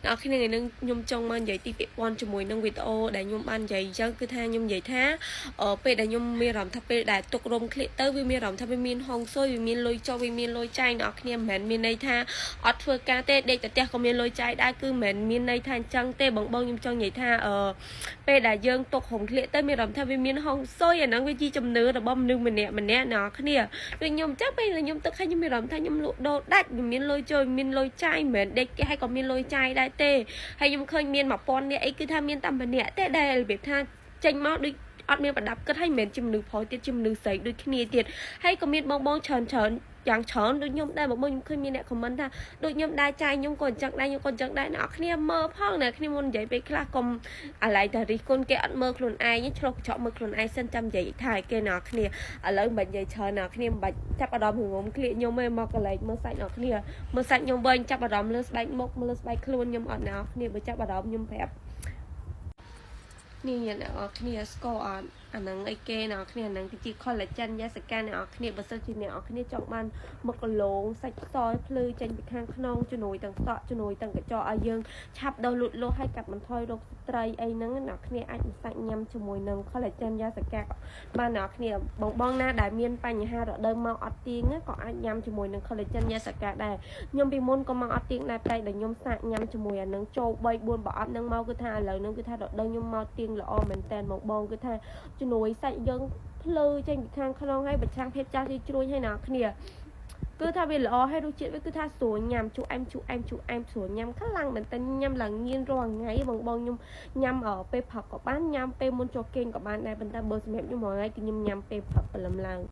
អ្នកគ្នាថ្ងៃនេះខ្ញុំចង់មកនិយាយទីពាក់ព័ន្ធជាមួយនឹងវីដេអូដែលខ្ញុំបាននិយាយអញ្ចឹងគឺថាខ្ញុំនិយាយថាពេលដែលខ្ញុំមានអារម្មណ៍ថាពេលដែលទុករំក្លៀកទៅវាមានអារម្មណ៍ថាវាមានហងស៊ុយវាមានលុយចុះវាមានលុយចាយអ្នកគ្នាមិនមែនមានន័យថាអត់ធ្វើការទេដេកតែផ្ទះក៏មានលុយចាយដែរគឺមិនមែនមានន័យថាអញ្ចឹងទេបងបងខ្ញុំចង់និយាយថាពេលដែលយើងទុករំក្លៀកទៅមានអារម្មណ៍ថាវាមានហងស៊ុយអាហ្នឹងវាជាជំនឿរបស់មនុស្សម្នាក់ម្នាក់អ្នកគ្នាដូចខ្ញុំអញ្ចឹងពេលដែលខ្ញុំទុកឲ្យខ្ញុំមានអារម្មណ៍ថាខ្ញុំលក់ដូរដាច់វាមានលុយចូលមានលុយចាយមិនមែនដេកផ្ទះឲ្យក៏មានលុយចាយដែរទេហើយខ្ញុំឃើញមាន1000នាក់អីគឺថាមានតែម្នាក់ទេដែលរបៀបថាចេញមកដូចអត់មានប្រដាប់គិតហើយមិនមែនជាមនុស្សប្រុសទៀតជាមនុស្សស្រីដូចគ្នាទៀតហើយក៏មានបងបងច្រើនច្រើនយ៉ាងច្រើនដូចខ្ញុំដែរបងបងខ្ញុំឃើញមានអ្នក comment ថាដូចខ្ញុំដែរចាយខ្ញុំក៏អញ្ចឹងដែរខ្ញុំក៏អញ្ចឹងដែរអ្នកគ្នាមើលផងអ្នកគ្នាមុននិយាយពេលខ្លះកុំអាឡ័យតែរិះគន់គេអត់មើលខ្លួនឯងឆ្លុះកញ្ចក់មើលខ្លួនឯងសិនចាំនិយាយថាឲ្យគេអ្នកគ្នាឥឡូវមិនបាច់និយាយច្រើនអ្នកគ្នាមិនបាច់ចាប់អារម្មណ៍ងំក្លៀកខ្ញុំទេមកកន្លែងមើលសាច់អ្នកគ្នាមើលសាច់ខ្ញុំវិញចាប់អារម្មណ៍លើស្បែកមុខមើលស្បែកខ្លួនខ្ញុំអត់អ្នកគ្នាបើចាប់អារម្មណ៍ខ្ញុំប្រាប់នេះអ្នកនរគ្នាស្គាល់អត់អាហ្នឹងអីគេអ្នកនរគ្នាអាហ្នឹងគឺជា collagen យ៉ាសកាអ្នកនរគ្នាបើសិនជាអ្នកនរគ្នាចង់បានមុខកឡងសាច់សភ្លឺចេញពីខាងក្នុងជំនួយទាំងសក់ជំនួយទាំងកញ្ចក់ឲ្យយើងឆាប់ដោះលូតលាស់ឲ្យកាត់បន្ថយរោគស្ត្រីអីហ្នឹងអ្នកគ្នាអាចម្សាច់ញ៉ាំជាមួយនឹង collagen យ៉ាសកាបានអ្នកគ្នាបងបងណាដែលមានបញ្ហារដូវមកអត់ទៀងក៏អាចញ៉ាំជាមួយនឹង collagen យ៉ាសកាដែរខ្ញុំពីមុនក៏មកអត់ទៀងដែរតែដែលខ្ញុំសាកញ៉ាំជាមួយអានឹងចូល3 4ប្រអប់ហ្នឹងមកគឺថាឥឡូវហ្នឹងគឺថារដូវខ្ញុំមកទៀងល្អមែនតើបងបងគឺថាជំនួយសាច់យើងភ្លឺចេញពីខាងក្នុងហើយប្រឆាំងភាពចាស់ទីជ្រួញហើយអ្នកគ្នាគឺថាវាល្អហើយរសជាតិវាគឺថាស្រួលញ៉ាំជូរអែមជូរអែមជូរអែមស្រួលញ៉ាំខ្លាំងមែនតើញ៉ាំឡើងញៀនរាល់ថ្ងៃបងបងខ្ញុំញ៉ាំពេលព្រឹកក៏បានញ៉ាំពេលមុនចូលគេងក៏បានដែរប៉ុន្តែបើសម្រាប់ខ្ញុំរាល់ថ្ងៃគឺខ្ញុំញ៉ាំពេលព្រឹកព្រលឹមឡើង។